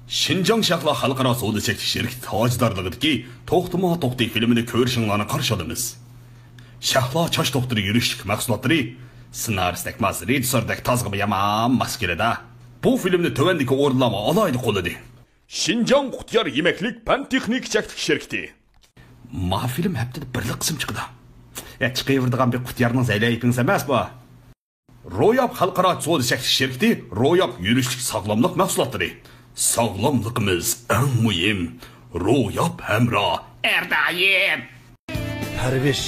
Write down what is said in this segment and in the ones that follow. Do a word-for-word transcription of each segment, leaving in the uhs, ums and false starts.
شىنجاڭ شەھلا خەلقئارا سودا چەكلىك شىركىتى تاجدارلىقىدىكى توختىما توختى فىلىمىنى كۆرۈشۈڭلارنى قارشى ئالىمىز. شەھلا چاچ دوختۇرى يۈرۈشلۈك مەھسۇلاتلىرى، سىنارىستەك ماس، رېژىسسوردەك تازىغا يامان ماس كېلىدۇ. بۇ فىلىمنى تۆۋەندىكى ئورۇنلارمۇ ئالاھىدە قوللىدى. شىنجاڭ قۇتيار يېمەكلىك پەن تېخنىكا چەكلىك شىركىتى. ما فىلىم ھەپتىدە بىرلا قىسىم چىقىدۇ. يا، چىقىۋېرىدىغان بىر قۇتيارنىڭ زەيلەيپىڭىز ئەمەس بۇ. روياپ خەلقئارا سودا چەكلىك شىركىتى روياپ يۈرۈشلۈك ساغلاملىق مەھسۇلاتلىرى. ساغلاملىقىمىز ئەڭ مۇھىم. روياپ ھەمراھ ھەر دائىم. پەرۋىش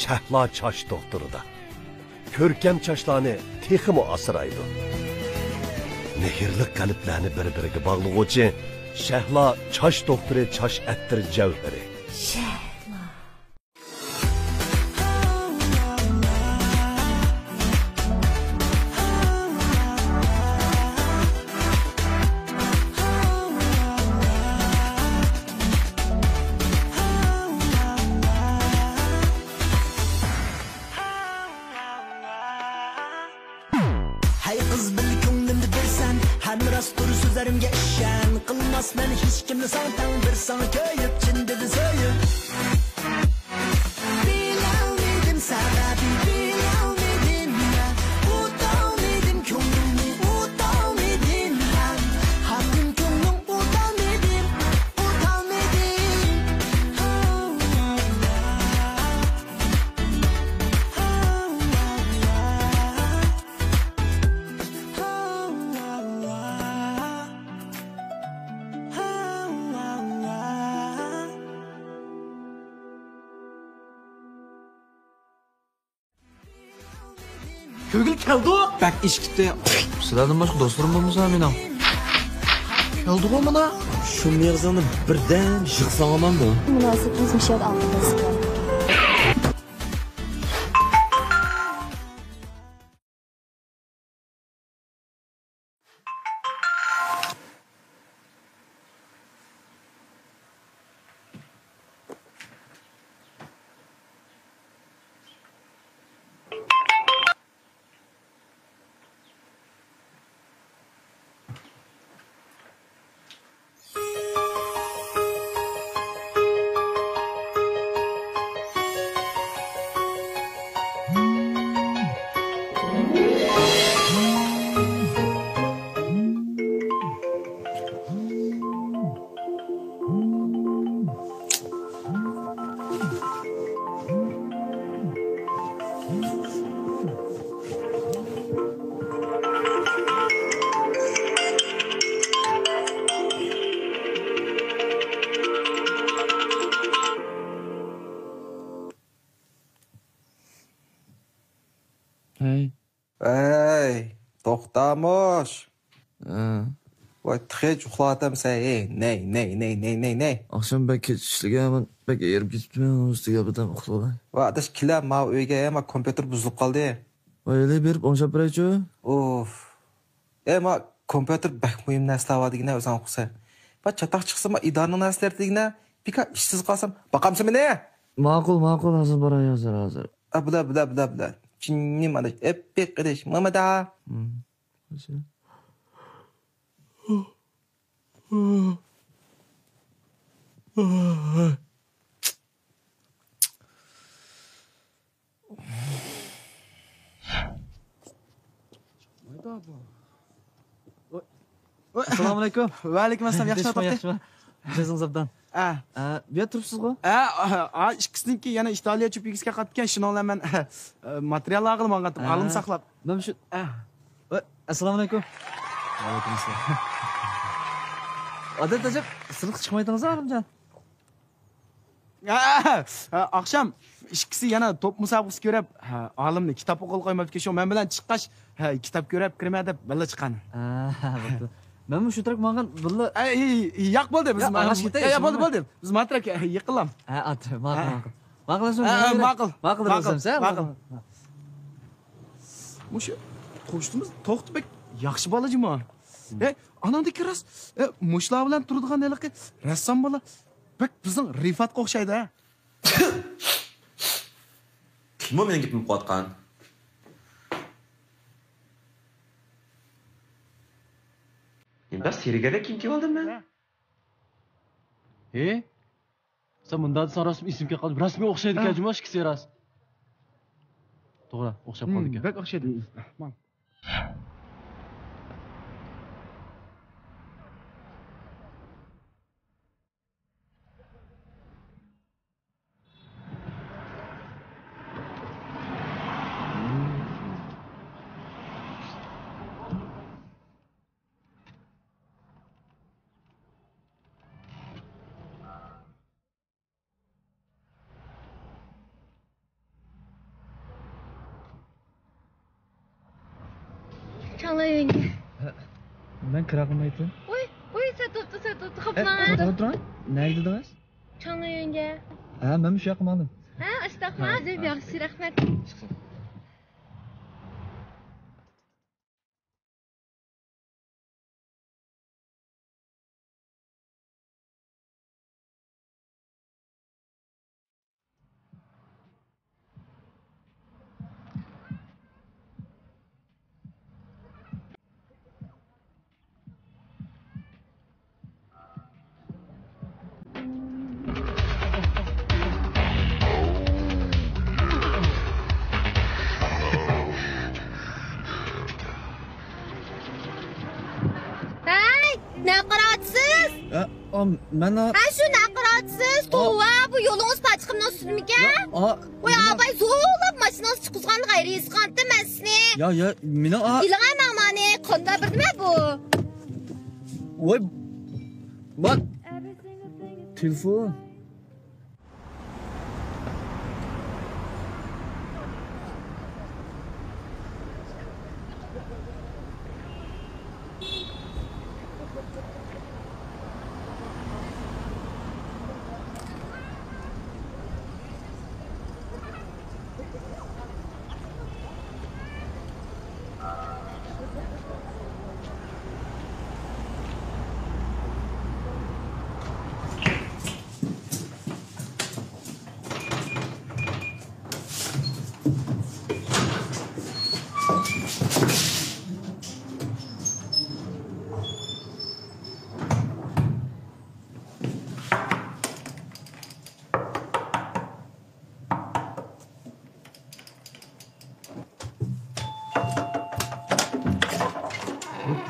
شەھلا چاچ دوختۇرىدا. كۆركەم چاچلارنى تېخىمۇ ئاسرايدۇ. مېھىرلىك قەلبلەرنى بىر-بىرىگە باغلىغۇچى شەھلا چاچ دوختۇرى چاچ ئەتىر جەۋھىرى. شەھلا. ھەي قىز، بىل كۆڭلۈمنى بىلسەن، ھەم راستتۇر سۆزلىرىمگە ئىشەن. قىلماسمەن ھېچكىمنى ساڭا تەڭ، بىر ساڭا كۆيۈپ، چىن دىلدىن سۆيۈپ. بىلەلمىدىم سەۋەبى، بىلەلمىدىم مەن. ئۇتالمىدىم كۆڭلۈڭنى، ئۇتالمىدىم مەن. ھەم كۆڭلۈڭ ئۇتالمىدىم، ئۇتالمىدىم. كۆرگىلى كەلدۇق. بەك ئېشىكتى. سىلەردىن باشقا دوستلىرىم بولمىسا مېنىڭ. كەلدىغۇ مانا. شۇ مېغىزىڭنى بىردەم يىغساڭ ئاماندۇ. مۇناسىۋىتىمىز مۇشۇ يەردە ئاخىرلاشسۇن. ھەي. ھەي، توختا موش. ھە. ۋاي، تېخىچە ئۇخلاۋاتامسەن، ھەي، نەي، نەي، نەي. ئاخشام بەك كەچ ئىشلىگەن، بەك ھېرىپ كېتىپتىمەن، ئۇنىڭ ئۈستىگە بىردەم ئۇخلىۋالاي. ۋاي، ئاداش، كېلە، ماۋۇ ئۆيگە، ھە، ما كومپيۇتېر بۇزۇلۇپ قالدى. ۋاي، ھېلى بېرىپ ئوڭشاپ بېرەيچۇ. ئوف. ئەي، ما كومپيۇتېر بەك مۇھىم نەرسىلەر بار دېگىنە، ئۆزۈڭ ئوقۇسەن. ما چاتاق چىقسا، ما ئىدارىنىڭ نەرسىلىرى دېگىنە، بىكار ئىشسىز قالسام، باقامسەن مېنى؟ ماقۇل، ماقۇل، ھازىر باراي، ھازىر، ھازىر. ئا، بىلە، بىلە، بىلە، بىلە. جېنىم ئاداش، ئەپپىك قېرىش، مامىدا. ھىم. ئەسسالامۇئەلەيكۇم. ۋەئەلەيكۇم ئەسسالام. ياخشىمۇ، تاپتى؟ ياخشىمۇ. مىجەزىڭىز ئوبدان. ئە. ئە، بۇ يەردە تۇرۇپسىزغۇ؟ ئە، ئا، ئىككىسىنىڭكى يەنە ئىتالىيە چۆپىگىسكە قاپتىكەن، شۇنىڭ بىلەن مەن، ئە، ماتېرىيال ئالغىلى ماڭغانتىم، ئالىمنى ساقلاپ. مەن شۇ، ئە. ئەسسالامۇئەلەيكۇم. ۋەئەلەيكۇم ئەسسالام. ئادەتتە ئەجەب سىرتقا چىقمايتىڭىز، ئالىمجان. ھە، ھە، ئاخشام ئىككىسى يەنە توپ مۇسابىقىسى كۆرۈپ، ھە، ئالىمنى كىتاب ئوقۇغىلى قويماپتىكەن، شۇ مەن بىلەن چىققاچ، ھە، كىتاب كۆرۈپ كىرىمەن دەپ بىللە چىققان. ھە، بوپتۇ. مەنمۇ شۇ تەرەپ ماڭغان بىللە. ئەي، ياق، بولدى، بىز ياق، ماڭغان ئاڭلاش كېتەي، يا، بولدى، بولدى. بىز ماتراك يېقىنلام. ھە، ئاتىرى، ماقۇل، ھە. ماقۇل. ماقۇل، ھە، ماقۇل. ماقۇل، ماقۇل، ماقۇل. مۇشۇ توشتىمىز توختى بەك ياخشى بالا جۇمۇ. ھە، ئاناڭدىكى راست، ئە، مۇشۇلار بىلەن تۇرىدىغان ھېلىقى رەسسام بالا بەك بىزنىڭ رىفاتقا ئوخشايدۇ، ھە؟ كىممۇ مېنىڭ گېپىمنى ئۇقۇۋاتقان؟ بەك سېرىگەدەك كىيىم كىيىۋالدىم مەن. ھە؟ سەن مۇنداق دېسەڭ راستمۇ ئېسىمگە كەپ قالدى. راستمۇ ئوخشايدىكەن جۇمۇ ئىككىسى راست. توغرا، ئوخشاپ قالدىكەن. بەك ئوخشايدۇ. چاڭلايۈەنگە. مەن كىرا قىلمايتتىم. ۋوي، ۋوي، سەت بوپتۇ، سەت بوپتۇ، خاپىماڭ. توختاپ تۇرۇڭ. نەگە دېدىڭىز؟ چاڭلايۈەنگە. ھە، مەن شۇ ياققا ماڭدىم. ھە، ئاشتاقما؟ ھە. ياخشى، رەھمەت. ھەي، نەققە قاراۋاتىسىز؟ ھە، ئا، مەن ئا- ھە، شۇ نەققە قاراۋاتىسىز؟ توۋا، بۇ يولىڭىز پاچىقىمنىڭ ئۈستىدىمىكەن؟ يا، ئا، ۋاي، مەن ئا- ئاپاي زورلاپ ماشىنىڭىزنى چىققۇزغاندا غەيرىي ھېس قىلاتتىم مەن سىزنى. يا، يا، مېنىڭ ئا- ئېلىڭە ماڭا مانى، قانداق بىردىمە بۇ؟ ۋاي، بار. تېلېفون.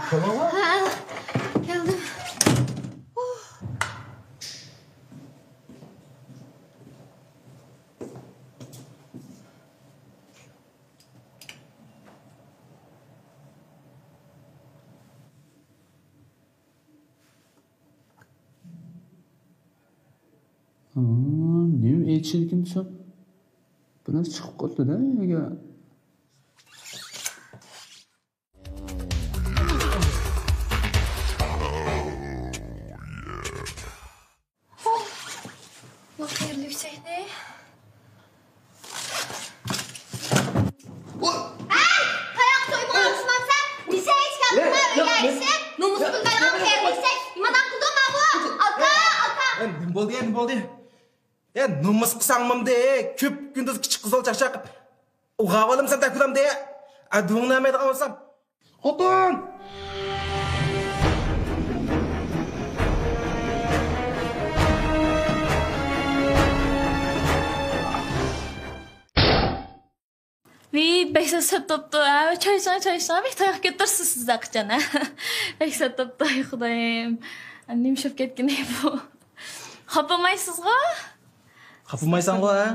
ھە، كەلدىم. ھا، نېمە ئېيتىشىدىكىن شۇ؟ بىر نەرسە چىقىپ قاپتۇ-دە يەرگە. ۋاقىت يۈكسەكنى. ھەي! تاياق سويمىغان دۈشمەنسەن! نېشە ئىچكەن يوق، يوق، ئۆيگە ئىشىك! نومۇس بىلمەيدىغان كەرمىشەك! نېمانداق قىلدىڭ ماۋۇ؟ ئاكا، ئاكا! ئە، نېمە بولدى، نېمە بولدى؟ ئە، نومۇس قىلساڭ مامدى، كۈپ كۈندۈز كىچىك قىز بالا چاقچاق قىپ ئۇغاۋالامسەن تەكۇدامدى. ئە، دۇڭنامەيدىغان بولسام. خوتۇن! ۋىي، بەك سەت بوپتۇ، ھە؟ چاي ئىچىڭ، چاي ئىچىڭ، بەك تاياق كۆتۈرسىز سىز ھەقىچان، ھە؟ بەك سەت بوپتۇ، ئاي خۇدايىم. نېمە ئىش بولۇپ كەتكىنى بۇ؟ خاپىمايسىزغۇ؟ خاپىمايساڭغۇ، ھە؟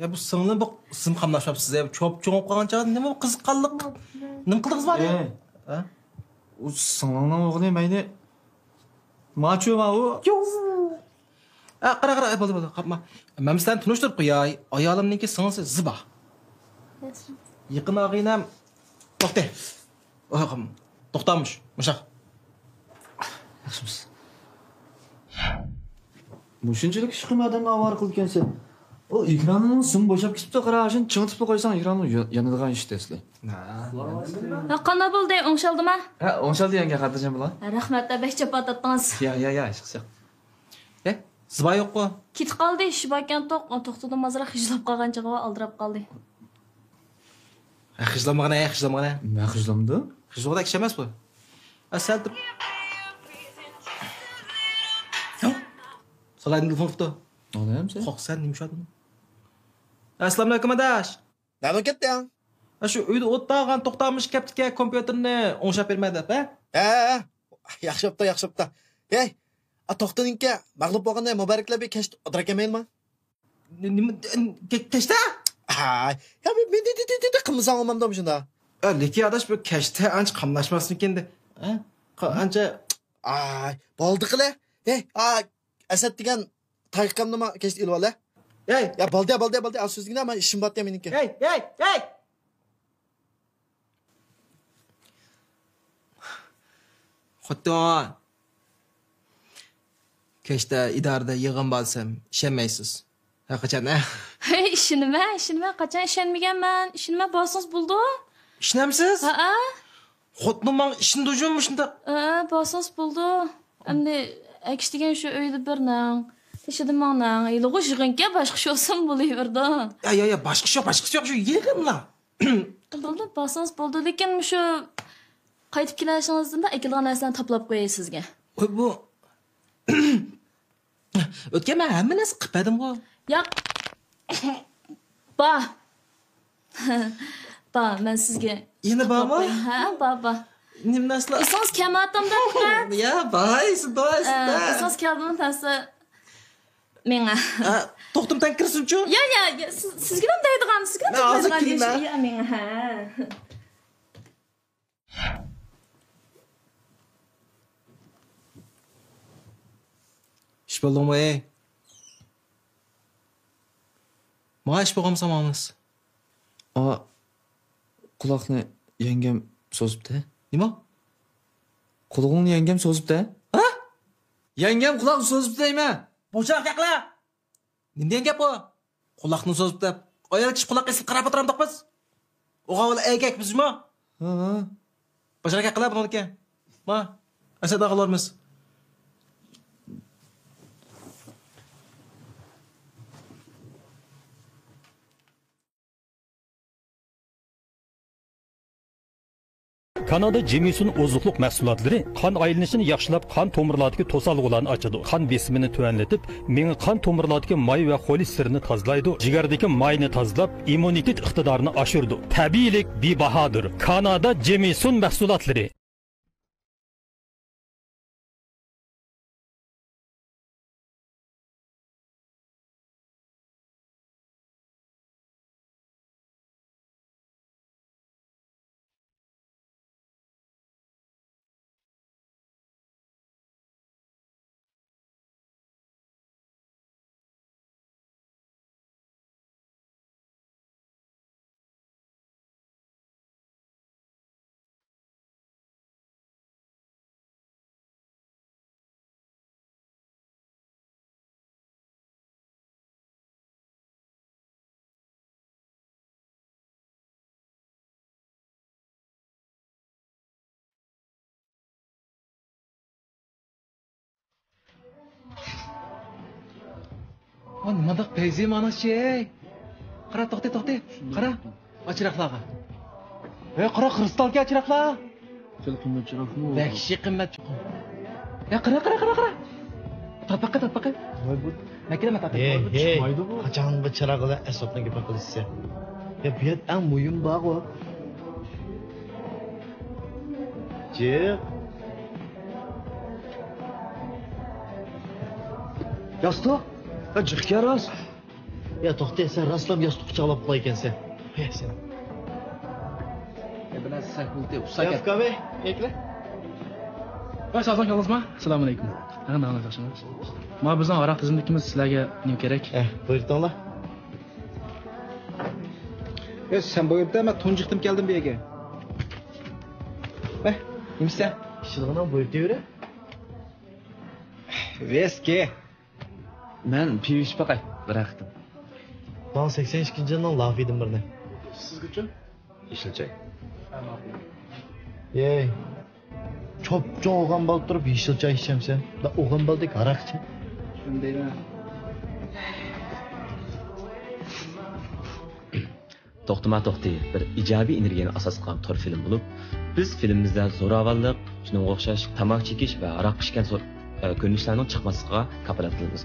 يا، بۇ سىڭلىم بۇ سىزمۇ قاملاشماپسىز، يا، چوپ-چوڭ بولۇپ قالغان چاغدا نېمە قىزىققانلىق؟ نېمە قىلدىڭىز بار؟ ئە؟ ھە؟ ئۇ سىڭلىڭنىڭ ئوغلى مەيلى. ماچۇ ماۋۇ. يو. ئە، قارا، قارا، بولدى، بولدى، قاپما. مەن سىلەرنى تونۇشتۇرۇپ قوياي. ئايالىمنىڭكى سىڭلىسى زىبا. يېقىن ئاغىنەم. توختى. توختامىش، مۇشاق. ياخشىمىسىز؟ مۇشۇنچىلىك ئىشقىمۇ ئادەمنى ئاۋارە قىلىدىكەنسەن. ئۇ ئېكراننىڭ سىمى بوشاپ كېتىپتۇ، قارا، شۇنى چىڭىتىپلا قويساڭ، ئېكرانمۇ يا-، يانىدىغان ئىش دەسلى. ھە، قانداق بولدى؟ ئوڭشالدىما؟ ھە، ئوڭشالدى يەڭگە، خاتىرجەم بولۇڭ. رەھمەت، بەك جاپا تارتتىڭىز. يا، يا، يا، ھېچقىسى يوق. ئە، زىبا يوققۇ؟ كېتىپ قالدى، ئىشى باركەن توق-، توختىدىن ئازراق خىجىللاپ قالغان چېغى بار، ئالدىراپ قالدى. ھە، خىجىللانمىغىنە، خىجىللانمىغىنە. نە خىجىللامدۇ؟ خىجىللىغۇدەك ئىش ئەمەس بۇ. ئە، سەل تۇر. سالايدىن تېلېفون قىپتۇ. ئالامسەن؟ قورقسەن، نېمە ئىش بار؟ ئەسسالامۇئەلەيكۇم، ئاداش. نەدىن كەتتىڭ؟ ئە، شۇ ئۆيدە ئولتۇرغان توختامۇش كەپتىكەن، كومپيۇتېرنى ئوڭشاپ بېرىمەن دەپ، ھە؟ ھە، ھە. ياخشى بوپتا، ياخشى بوپتا. ھەي، ئا، توختىنىڭكى مەغلۇپ بولغىنى مۇبارەكلەپ بىر كەچتە ئولتۇراپ كەلمەيلىما؟ نېمە، كەچتە؟ ھاي، يا، مېنى دېدى، دېدى، قىلمىساڭ بولمامدۇ مۇشۇنداق؟ ئە، لېكىن ئاداش، بۇ كەچتە ئانچە قاملاشماسمىكىن دە. ھە؟ قا-، ئانچە. ئاي، بولدى قىلە. ھەي، ئا، ئەسەت دېگەن تايىقامنىمۇ كەچتە ئېلىۋال، ھە؟ ھەي! يا، بولدى، بولدى، بولدى. ئا، سۆزلىگىنە، مانا ئىشىم بار، مېنىڭكى. ھەي، ھەي، ھەي! خوتۇن، كەچتە ئىدارىدە يىغىن بار دېسەم، ئىشەنمەيسىز. ھەقىچان، ھە؟ ھەي، ئىشىنىمەن، ئىشىنىمەن. قاچان ئىشەنمىگەنمەن؟ ئىشىنىمەن، بارسىڭىز بولىدۇ. ئىشىنەمسىز؟ ھەئە. خوتۇنۇم ماڭا ئىشىنىدۇ جۇمۇ مۇشۇنداق. ھەئە، بارسىڭىز بولىدۇ. ئەمدى ئەكىشتىگەن شۇ ئۆيدە بىرنىڭ، تېشىدا مىڭنىڭ. ھېلىغۇ يىغىنكەن، باشقا ئىش بولسىمۇ بولۇۋېرىدۇ. يا، يا، يا، باشقا ئىش يوق، باشقىسى يوق، شۇ يىغىنلا. بولدى، بارسىڭىز بولىدۇ. لېكىن مۇشۇ قايتىپ كېلىشىڭىزدىن ئەكېلىدىغان نەرسىلەرنى تاپىلاپ قوياي سىزگە. ۋاي، بۇ ئۆتكەن مەن ھەممە نەرسە قىلىپ بەردىمغۇ. ياق. بار. بار، مەن سىزگە. يەنە بارمۇ؟ ھە، بار، بار. نېمە نەرسىلەر؟ ئېسىڭىز كەلمەيۋاتامدۇ مەن؟ يا، بار، بار، ئە، بار. ئېسىڭىز كەلدىمۇ تەسە مېڭە. ئە، توختىمۇ تەڭ كىرسۇنچۇ؟ يا، يا، يا، سىز، سىزگىلا دەيدىغان، سىزگىلا مەن ھازىر دەيدىغان كىرىمەن. يا، مېڭە، ھە. ئىش بولدىڭمۇ، ئەي؟ ماڭا ئىش بولغانمىسا ماڭىمىز. ئا، قۇلاقنى يەڭگەم سوزۇپتۇ. نېمە؟ قۇلىقىڭنى يەڭگەم سوزۇپتۇ. ھە؟ يەڭگەم قۇلاقنى سوزۇپتۇ دەيمەن. بوشاق گەپلەر. نېمە دېگەن گەپ ئۇ؟ قۇلاقنى سوزۇپ دەپ. ئايال كىشى قۇلاق ئېسىپ قاراپ ئولتۇرامدۇق بىز؟ ئوغا ئەركەك بىزمۇ؟ ھە، ھە. باشقا گەپ قىلار بۇنىڭكى. ما، ئەسەت ئاغىلارمىز. كانادا جېمىسون ئوزۇقلۇق مەھسۇلاتلىرى قان ئايلىنىشىنى ياخشىلاپ، قان تومۇرلاردىكى توسالغۇلارنى ئاچىدۇ، قان بېسىمىنى تۆۋەنلىتىپ، مېڭە قان تومۇرلاردىكى ماي ۋە خولېستېرىننى تازىلايدۇ، جىگەردىكى ماينى تازىلاپ، ئىممۇنىتېت ئىقتىدارىنى ئاشۇرىدۇ. تەبىئىيلىك بىباھادۇر. كانادا جېمىسون مەھسۇلاتلىرى. ۋا، نېمانداق پەيزى مانىشى، ھەي! قارا، توختى، توختى، قارا. ئاچىراقلارغا. ھەي، قارا، خرۇستالكى ئاچىراقلار. خېلى قىممەت چىراغمۇ؟ ۋەھشىي قىممەت چوقۇم. ھەي، قارا، قارا، قارا، قارا. تارتپاققا، تارتپاققا. ۋاي، بۇ مەكىنە مەتاقى. ھەي، ھەي، قاچانغى چىراغ بىلەن ئەسۋابنىڭ گېپىنى قىلىسىز؟ يا، بۇ يەردە ئەڭ مۇھىم بارغۇ. جىق. ياستۇق؟ يا، جىقكەن راست. يا، توختى، سەن راسلا ياستۇق قۇچاقلاپ ئۇخلايدىكەنسەن. قوياي سېنى. يا، بىر نەرسە سەھۋ بولدى، ئۇستا يا، كەت. ئۇكام، ئەي، كەل. ۋاي، ساغ بولۇڭ، كەلدىڭىزما؟ ئەسسالامۇئەلەيكۇم. ھە، ناھايىتى ياخشى. ما بىزنىڭ ھاراق تىزىملىكىمىز سىلەرگە نېمە كېرەك؟ ھە، بۇيرۇتۇڭلار. ئە، سەن بۇ يەردە، مەن تۇنجى قېتىم كەلدىم بۇ يەرگە. ۋە، نېمە ئىچىسەن؟ ئىچىدىغىنىڭ بۇيرۇتۇۋېرە. ۋىسكى. مەن پىۋا ئىچىپ باقاي، بىرەر قېتىم. ماڭا سەكسەن ئىككىنچى يىلنىڭ لافىدىن بىرنى. سىزگىچۇ؟ يېشىل چاي. ھە، ماقۇل. يەي. چوپچوڭ ئوغان بالا تۇرۇپ يېشىل چاي ئىچەمسەن؟ دا ئوغان بالىدەك ھاراق ئىچە. شۇنى دەيمەن. توختىما توختى بىر ئىجابىي ئېنېرگىيەنى ئاساس قىلغان تور فىلىم بولۇپ، بىز فىلىمىمىزدە زوراۋانلىق، شۇنىڭغا ئوخشاش تاماكا چېكىش ۋە ھاراق ئىچكەن سور-، ئە، كۆرۈنۈشلەرنىڭ چىقماسلىقىغا كاپالەتلىنىمىز.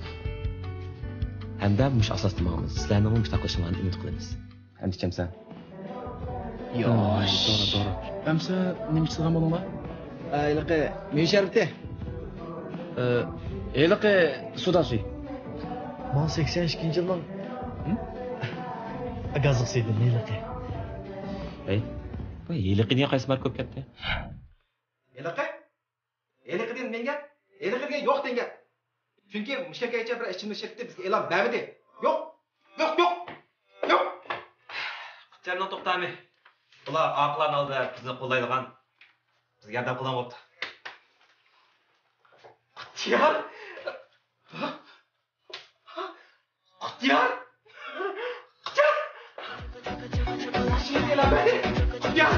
ھەمدە مۇشۇ ئاساستا ماڭىمىز. سىلەرنىڭمۇ مۇشۇنداق قىلىشىڭلارنى ئۈمىد قىلىمىز. ھەمدە ئىچەمسەن؟ ياش. توغرا، توغرا. ئەمسە نېمە ئىچىدىغان بولدۇڭلار؟ ئە، ھېلىقى مېۋە شەربىتى. ئە، ھېلىقى سودا سۈيى. ماڭا سەكسەن ئىككىنچى يىلنىڭ، ھە؟ گازلىق سۈيىدىن ھېلىقى. ھەي، بۇ ھېلىقى دېگەن قايسى ماركا بولۇپ كەتتى؟ ھېلىقى؟ ھېلىقى دېگەن نېمە گەپ؟ ھېلىقى دېگەن يوق دېگەن گەپ. چۈنكى مۇشۇ كەيچە بىر ئىچىملىك شىركىتى بىزگە ئېلان بەرمىدى. يوق! يوق، يوق! يوق! قۇتىيارنىڭ توختامى. بۇلار ئارقىلارنىڭ ئالدىدا بىزنى قوللايدىغان، بىزگە ياردەم قىلغان بوپتۇ. قۇتىيار؟ قۇتىيار! قۇتىيار! قۇتىيار!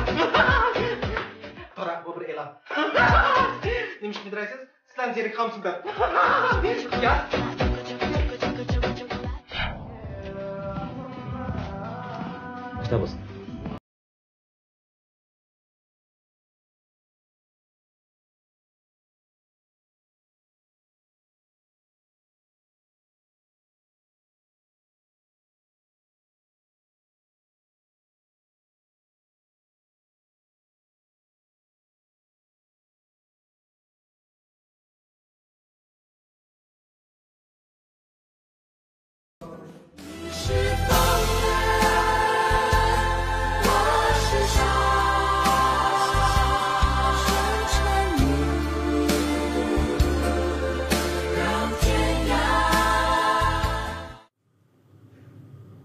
قارا، بۇ بىر ئېلان. نېمىشقا مىدىرايسىز؟ سىلەرنى زېرىكىپ قالمىسۇن دەپ. قۇتىيار! كىتاب بولسۇن.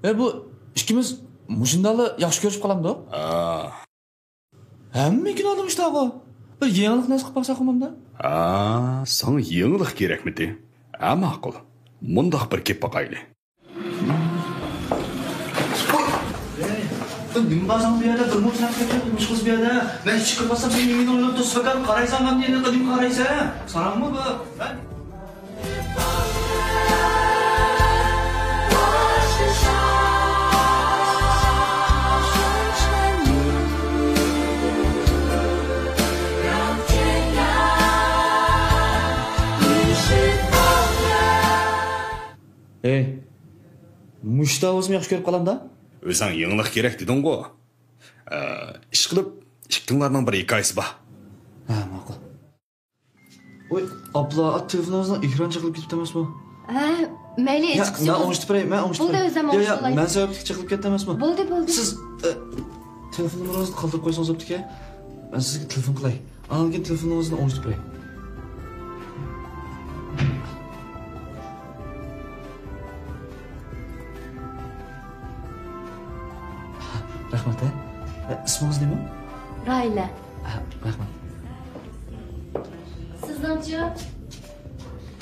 ئە، بۇ ئىككىمىز مۇشۇنداقلا ياخشى كۆرۈشۈپ قالامدۇق؟ ھا. ھەممە كۈنى ئادەم ئىشتاغۇ. بىر يېڭىلىق نەرسە قىلىپ باقساقمۇ بۇندا؟ ھا، ساڭا يېڭىلىق كېرەكمىدى؟ ھە، ماقۇل. مۇنداق بىر گەپ باقايلى. بۇ نېمە بارساڭ بۇ يەردە، بىر مۇنچە نەرسە كۆتۈرۈپ، نېمە ئىش قىلىسىز بۇ يەردە؟ مەن ئىچىپ كىرىپ قالسام، سەن مېنى ئويلاپ تۇرسىز، قارايسەن، مەن يەنە قىلىپ قارايسەن. ساراڭمۇ بۇ؟ ھە؟ ئەي، مۇشتا بولسىمۇ ياخشى كۆرۈپ قالامدا. ئۆزۈڭ يېڭىلىق كېرەك دېدىڭغۇ. ئە، ئىشقىلىپ، ئىككىڭلارنىڭ بىر ھېكايىسى بار. ھە، ماقۇل. ۋوي، ئابلا، تېلېفونىڭىزنىڭ ئېكرانى چېقىلىپ كېتىپتۇ ئەمەسمۇ؟ ھە، مەيلى، يا، چىقسىڭىز. مەن ئوڭشىتىپ بېرەي، مەن ئوڭشىتىپ بولدى، بېرەي. ئۆزۈم يا، يا، ئوڭشىتىپ ئالاي. مەن سەۋەبلىك چېقىلىپ كەتتى ئەمەسمۇ؟ بولدى، بولدى. سىز، ئە، تېلېفون نومۇرىڭىزنى قالدۇرۇپ قويسىڭىز بوپتىكەن. مەن سىزگە تېلېفون قىلاي. ئاندىن كېيىن تېلېفونىڭىزنى ئوڭشىتىپ بېرەي. رەھمەت، ھە. ئە، ئىسمىڭىز نېمە؟ راھىلە. ھە، رەھمەت. سىزنىڭچۇ؟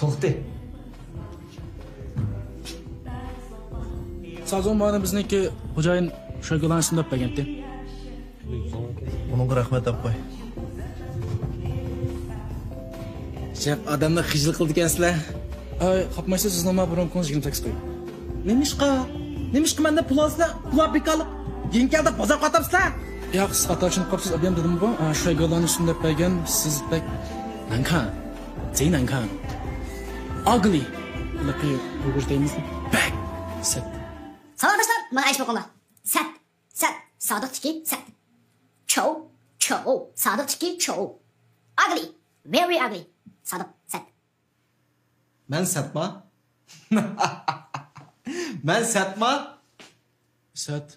توختى. سازوڭ مانا بىزنىڭكى خوجايىن شاگىلان ئىسىملاپ بەرگەنتى. ئۇنىڭغا رەھمەت دەپ قوي. شەپ ئادەمنى خىجىل قىلىدىكەنسىلەر. ئاي، قاپمايسىز، سىزنىڭ ما بۇرۇنقىڭىز يىگىرمە سەككىز قوي. نېمىشقا؟ نېمىشقا مەندە پۇل ئالسىلەر؟ پۇللار بىكارلىق. يېڭى كەلدى، بازار قاتامسىلەر. ياق، سىز خاتا چۈشىنىپ قاپسىز، ئابىيام دېدىمغۇ، ئا، شايگالانى شۇنداق بەرگەن، سىز بەك نەنكان. زېي نەنكان. ئاگلى. ھېلىقى ئۇيغۇرچە دەيمىزمۇ؟ بەك سەت. ساۋاقداشلار، ماڭا ئەيش بولقۇڭلار. سەت، سەت، سادىقتىكى سەت. چوۋ، چوۋ، سادىقتىكى چوۋ. ئاگلى، ۋېرى ئاگلى. سادىق، سەت. مەن سەتما؟ مەن سەتما؟ سەت.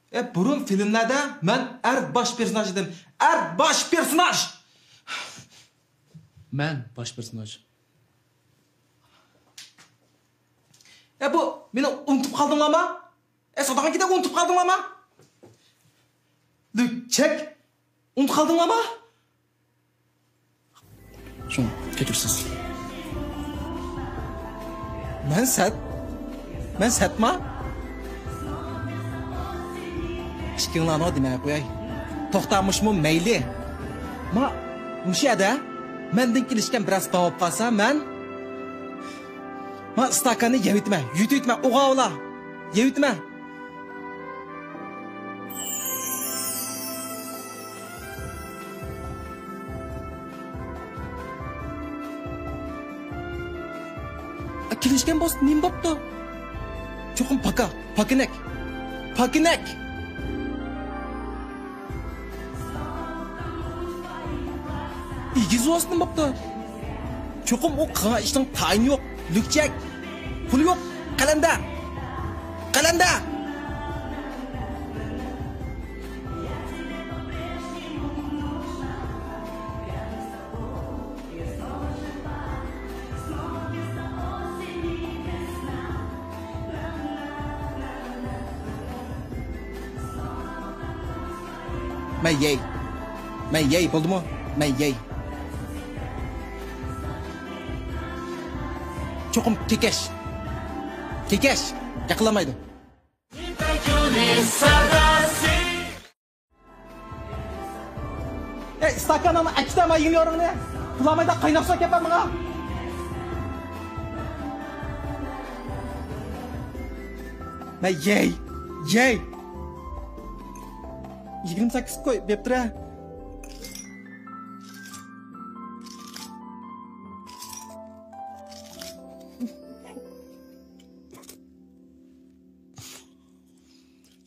ئە، بۇرۇن فىلىملەردە مەن ئەر باش پېرسوناژ ئىدىم. ئەر باش پېرسوناژ! مەن باش پېرسوناژ. ئە، بۇ مېنى ئۇنتۇپ قالدىڭلارما؟ ئە، ساداقەنكىدە ئۇنتۇپ قالدىڭلارما؟ لۈكچەك! ئۇنتۇپ قالدىڭلارما؟ شۇڭا كەچۈرسىز. مەن سەت؟ مەن سەتما؟ ئىككىڭلارنىڭ دېمەي قوياي. توختا، مۇشۇمۇ مەيلى. ما، مۇشۇ يەردە مەندىن كېلىشكەن بىرەرسى بار بولۇپ قالسا، مەن، ما، ئىستاكاننى يەۋېتىمەن، يۇتۇۋېتىمەن، ئوغاۋلا، يەۋېتىمەن. كېلىشكەن بولسا نېمە بوپتۇ؟ چوقۇم پاكا، پاكىنەك، پاكىنەك! ئېگىز بولسا نېمە بوپتۇ؟ چوقۇم ئۇ قىلغان ئىشنىڭ تايىنى يوق، لۈكچەك، پۇلى يوق، قەلەندەر! قەلەندەر! مەن يەي. مەن يەي، بولدىمۇ؟ مەن يەي. چوقۇم كېكەش. كېكەش. ياقىلامايدۇ. ئەي، ئىستاكانىڭنى ئەكىتە، مانا يېڭى يورۇڭنى. پۇلامايدا قايناق سۇ ئەكەپ بەر ماڭا. مەن يەي، يەي. يىگىرمە سەككىز قوي، بېرىپ تۇرە.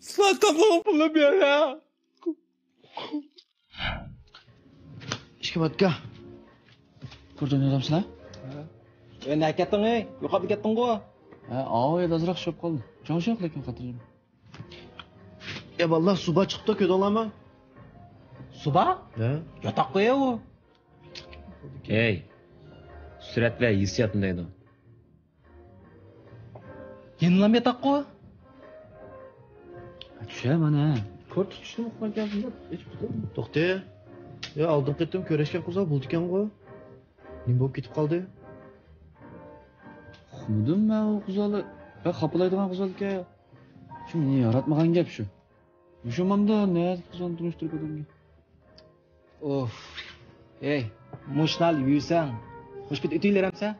ئىستاكاننىڭ پۇلى بېرە. ئىككى ۋودكا. كوردون يازامسىلەر؟ ئە، نەگە كەتتىڭ، ئەي؟ يوقاپ كەتتىڭغۇ؟ ھە، ئاۋۇ ئازراق شۇپ قالدى. چوڭشاق لېكىن خاتىرجەم. يا بالىلار، سۇبا چىقىپتۇ، كۆردۈڭلارمۇ؟ سۇبا؟ ھە. ياتاققۇ ئۇ. ھەي، سۈرەت ۋە ھېسسىياتنى دەيدۇ. يەنىلام ياتاققۇ؟ چۈشە مانا. كور تۇتۇشنى ئۇقمايكەنسىز دەپ ئېچىپ تۇتۇڭ. توختى. يا، ئالدىنقى قېتىم كۆرۈشكەن قىزلار بولىدىكەنغۇ. نېمە بولۇپ كېتىپ قالدى؟ ئۇقمىدىم مەن ئۇ قىزلارنى. بەك خاپىلايدىغان قىزلاركەن. شۇ مېنى ياراتمىغان گەپ شۇ. مۇشۇ مامدا نەدىكى قىزلارنى تونۇشتۇرۇپ بېرەمگە. ئوف. ھەي، مۇشۇنال يۈرسەڭ، خوش پېتى ئۆتۈۋېرەمسەن؟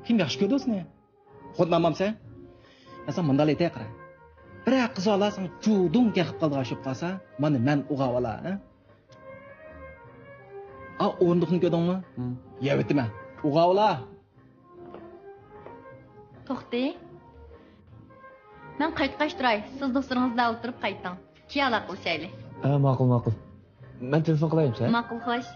كىم ياخشى كۆردى سېنى؟ خۇدنامامسەن؟ يا سەن مۇنداق ئېيتەي قارا. بىرەر قىز بالا ساڭا جۇدۇڭ گەپ قىلىدىغان شۇپ قالسا، مانا مەن ئۇغاۋالا، ھە؟ ئا، ئورۇندۇقنى كۆردۈڭمۇ؟ ھە. يەۋېتىمەن. ئۇغاۋالا. توختى. مەن قايتقاچ تۇراي، سىز دوستلىرىڭىز بىلەن ئولتۇرۇپ قايتىڭ. كېيىن ئالاقىلىشايلى. ھە، ماقۇل، ماقۇل. مەن تېلېفون قىلايمۇ ساڭا؟ ماقۇل، خوش.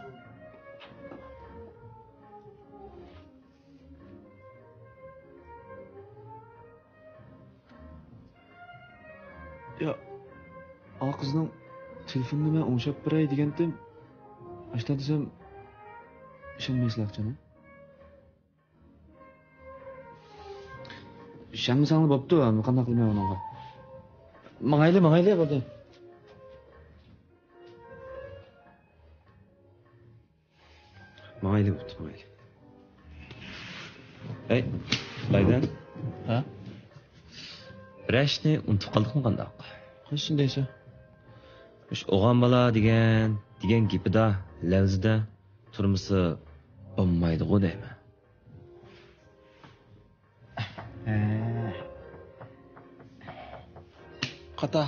يا، ئا قىزنىڭ تېلېفونىنى مەن ئوڭشاپ بېرەي دېگەنتىم. ئاشتا دېسەم، ئىشەنمەيسىلەر جېنىم. ئىشەنمىسەڭلار بوپتۇ، قانداق قىلىمەن ئۇنىڭغا. ماڭايلى، ماڭايلى، بولدى. ماڭايلى بوپتۇ، ماڭايلى. ھەي، بايدىن. ھە؟ بىرەر ئىشنى ئۇنتۇپ قالدۇقمۇ قانداق؟ قايسىنى دەيسەن؟ مۇشۇ ئوغان بالا دېگەن، دېگەن گېپىدا، لەۋزىدە تۇرمىسا بولمايدىغۇ دەيمەن. ھە. قاتا.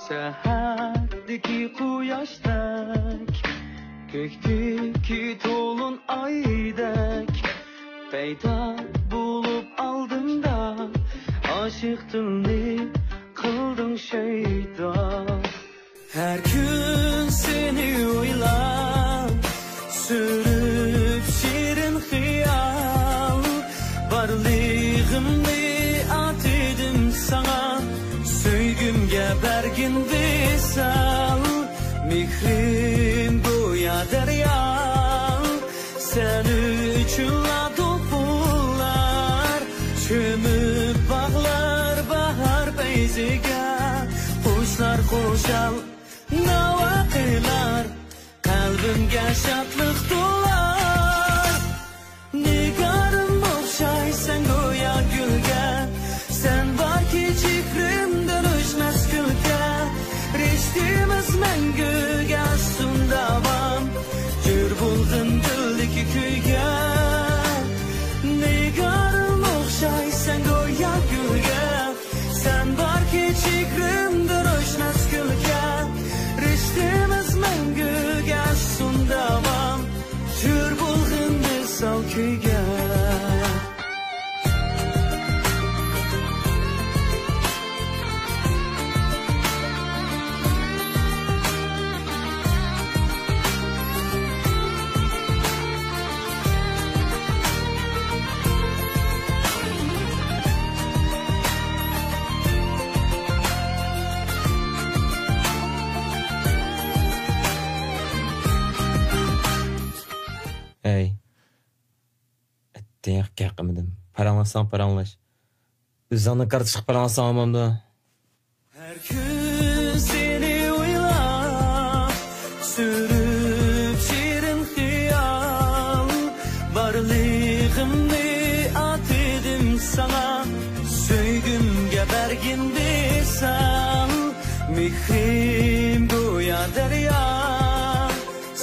سەھەردىكى قۇياشتەك، كۆكتىكى تولۇن ئايدەك، پەيدا بولۇپ ئالدىمدا، ئاشىق دىلنى قىلدىڭ شەيدا. ھەر كۈن سېنى ئويلاپ، سۈرۈپ شېرىن خىيال، بارلىقىمنى ئاتىدىم ساڭا. مېھرىم گويا دەريا، سەن ئۈچۈنلا دولقۇنلار، چۆمۈپ باغلار باھار پەيزىگە، قۇشلار خۇشال ناۋا قىلار، قەلبىمگە شادلىق تولار. نىگارىم ئوخشايسەن گويا گۈلگە، سەن باركى چېھرىمدە ئۆچمەس كۈلكە. رىشتىمىز مەڭگۈگە ئەسسۇن داۋام، جۆر بولغىن دىلدىكى كۈيگە. نىگارىم ئوخشايسەن گويا گۈلگە، سەن باركى چېھرىمدە ئۆچمەس كۈلكە. رىشتىمىز مەڭگۈگە ئەسسۇن داۋام، جۆر بولغىن ۋىسال كۈيگە. ئەي، ئەتتىياق گەپ قىلمىدىم. پاراڭلاشساڭ پاراڭلاش. ئۆزۈڭنىڭ كارتىسىغا پاراڭلاشساڭ بولمامدۇ؟ ھەر كۈن سېنى ئويلاپ، سۈرۈپ شېرىن خىيال، بارلىقىمنى ئاتىدىم ساڭا، سۆيگۈمگە بەرگىن ۋىسال، مېھرىم گويا دەريا،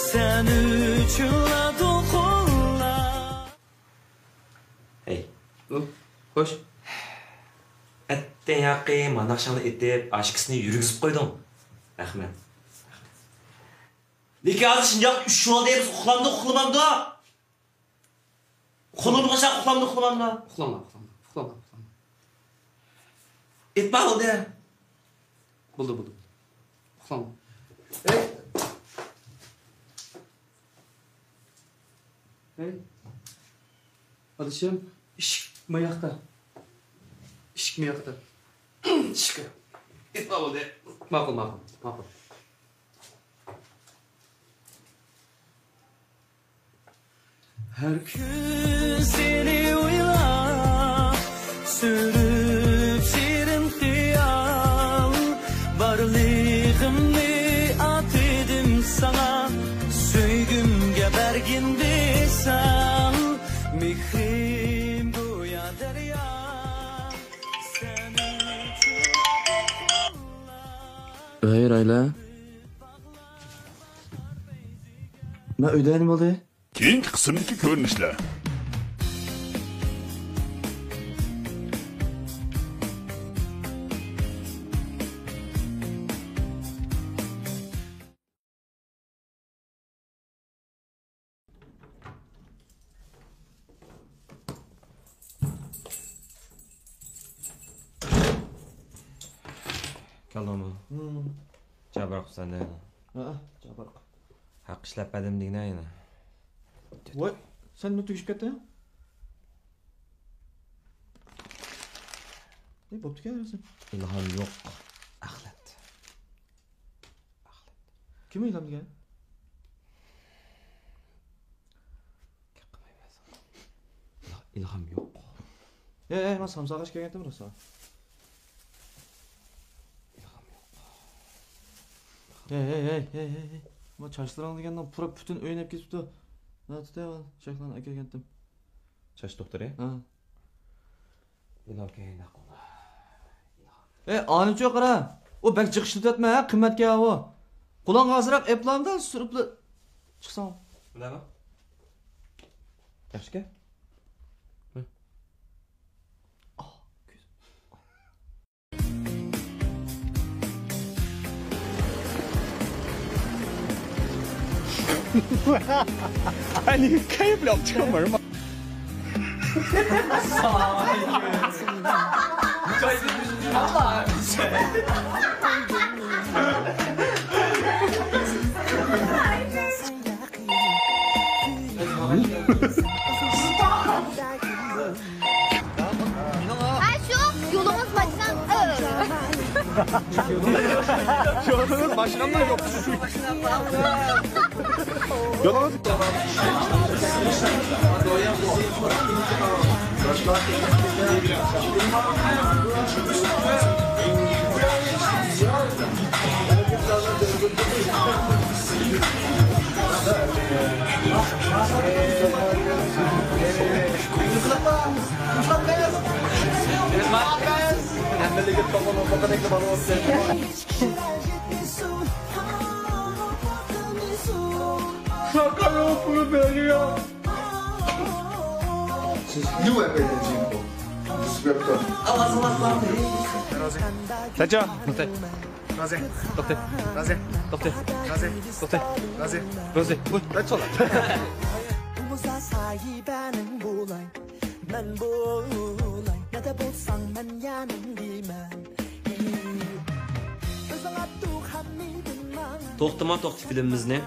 سەن ئۈچۈنلا دولقۇنلار. ھەي. ئۇ، خوش. ئەتتەياقى ماناقشاڭنى ئېتىپ، ئاشىكىسىنى يۈرگۈزۈپ قويدۇڭ. رەھمەت. لېكىن ھازىر شۇنداق ئۈچ بولدى، بىز ئۇخلامدۇ، ئۇخلىمامدۇ؟ قولۇمغا ئۇخلامدۇ، ئۇخلىمامدۇ؟ ئۇخلامدۇ، ئۇخلامدۇ، ئۇخلامدۇ، ئۇخلامدۇ. ئېيتما بولدى. بولدى، بولدى. ئۇخلامدۇ. ئەي. ھەي. ئادىشىم، ئىشىك ماياقتا. ئىشىك ماياقتا. ئىشىككە. ئېيتما بولدى. ماقۇل، ماقۇل، ماقۇل. ھەر كۈن سېنى ئويلاپ، سۈرۈپ شېرىن خىيال، بارلىقىمنى ئاتىدىم ساڭا، سۆيگۈمگە بەرگىن ۋىسال، مېھرىم گويا دەريا، سەن ئۈچۈن. ھەي، رايلا. مەن ئۆيدە نېمە بولدى؟ كېيىنكى قىسىمدىكى كۆرۈنۈشلەر. كەلدىڭمۇ؟ ھىم. جاۋاب بەرقۇ سەن دەيدۇ. ھە، جاۋاب بەرقۇ. ھەق ئىشلەپ بەردىم دېگىنە يەنە. ۋاي، سەن نېمە تۈگىشىپ كەتتىڭ؟ ئەي، بوپتىكەن ھەررىسى. ئىلھام يوق. ئەخلەت. ئەخلەت. كىم ئىلھام دېگەن؟ گەپ قىلمايمەن. ئىلھام يوق. ھەي، ھەي، مەن سامساغاچ كەلگەنتىم روسا. ئىلھام يوق. ھەي، ھەي، ھەي، ھەي، ھەي، ھەي. ما چاچلىرىڭ دېگەننىڭ پۇرا پۈتۈن ئۆينى ئەپ كېتىپتۇ. نا تۇتاي، شەيخلارنى ئەكەلگەنتىم. چاچ دوختۇرى؟ ھە. ئىلھام كەينىدە قولا. ئىلھام. ئەي، ئانىچۇ قارا. ئۇ بەك جىق ئىشلىتىۋەتمە، ھە، قىممەتكەن ئۇ. قولۇڭغا ئازراق ئەپلامدا سۈرۈپلا چىقساڭ. بۇنداقمۇ؟ ياخشىكەن. ھە. ئاھ، كۆزۈم. ئەنى كەيپ لەپ چىقمىرما. ھە، شۇ يولىڭىز ماشىناڭ. Yolunuz başkanlar yok. Yolunuz. Siz ne yapıyorsunuz bu? Respect. تاچا. توختە. رازى. توختە. رازى. توختە. رازى. توختە. رازى. رازى. ۋۇي، دەپ سالا. بولمىسا ساھىبەنىڭ بولاي، مەن بولاي، نەدە بولساڭ مەن يانىڭدىمەن. ئۆزۈڭ ئاتتۇق ھەممىدىن ماڭا. توختىما توختى فىلىمىمىزنى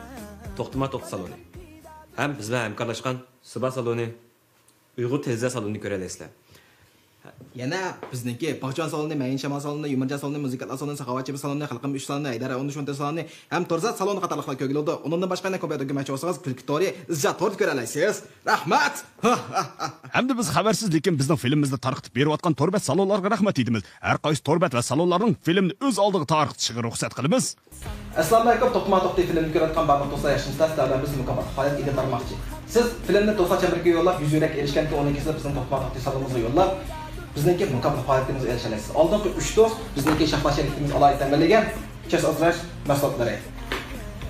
توختىما توختى سالونى ھەم بىز بىلەن ھەمكارلاشقان سىبا سالونى، ئۇيغۇر تېلېۋىزىيە سالونىنى كۆرەلەيسىلەر. يەنە بىزنىڭكى باغچىۋان سالونى، مەيىن شامال سالونى، يۇمۇرجان سالونى، مۇزىكانتلار سالونى، ساخاۋەتچى سالونى، خەلقىم ئۈچ سالونى، ھەيدەر ئون ئۈچ مونتاژ سالونى ھەم تورزات سالونى قاتارلىقلار كۆرگىلى بولىدۇ. ئۇنىڭدىن باشقا يەنە كومپيۇتېر كۆرمەكچى بولسىڭىز، كۈلكە تورى، ئىزجا توردا كۆرەلەيسىز. رەھمەت! ھەمدە بىز خەۋەرسىز، لېكىن بىزنىڭ فىلىمىمىزنى تارقىتىپ بېرىۋاتقان تور بەت سالونلارغا رەھمەت ئېيتىمىز. ھەر قايسى تور بەت ۋە سالونلارنىڭ فىلىمنى ئۆز ئالدىغا تارقىتىشىغا رۇخسەت قىلىمىز. ئەسسالامۇئەلەيكۇم، توختىما توختى فىلىمنى كۆرۈۋاتقان بارلىق دوستلار ياخشىمۇسىلەر؟ سىلەر بىلەن بىز مۇكاپات پائالىيەت ئېلىپ بارماقچى. سىز فىلىمنى دوستلار چەمبىرىكىگە يوللاپ، يۈز يۈرەك ئېرىشكەنكىن، ئۇنىڭ كېسىنى بىزنىڭ توختىما توختى سالونىمىزغا يوللاپ، بىزنىڭكى مۇكاپات پائالىيىتىمىزگە ئېرىشەلەيسىز. ئالدىنقى ئۈچ دوست بىزنىڭكى شاھلار شەرىكىتىمىز ئالاھىدە تەمىنلىگەن چەس ئازدۇراش مەھسۇلاتلىرى.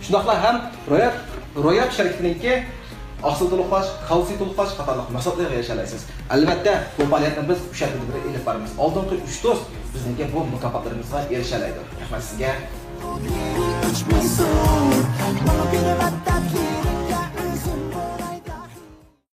شۇنداقلا ھەم رويال، رويال شىركىتىنىڭكى ئاقسىل تولۇقلاش، كالتسىي تولۇقلاش قاتارلىق مەھسۇلاتلىرىغا ئېرىشەلەيسىز. ئەلۋەتتە، بۇ پائالىيەتنى بىز ئۈچ ھەپتىدە بىر ئېلىپ بارىمىز. ئالدىنقى ئۈچ دوست بىزنىڭكى بۇ مۇكاپاتلىرىمىزغا ئېرىشەلەيدۇ. رەھمەت سىزگە.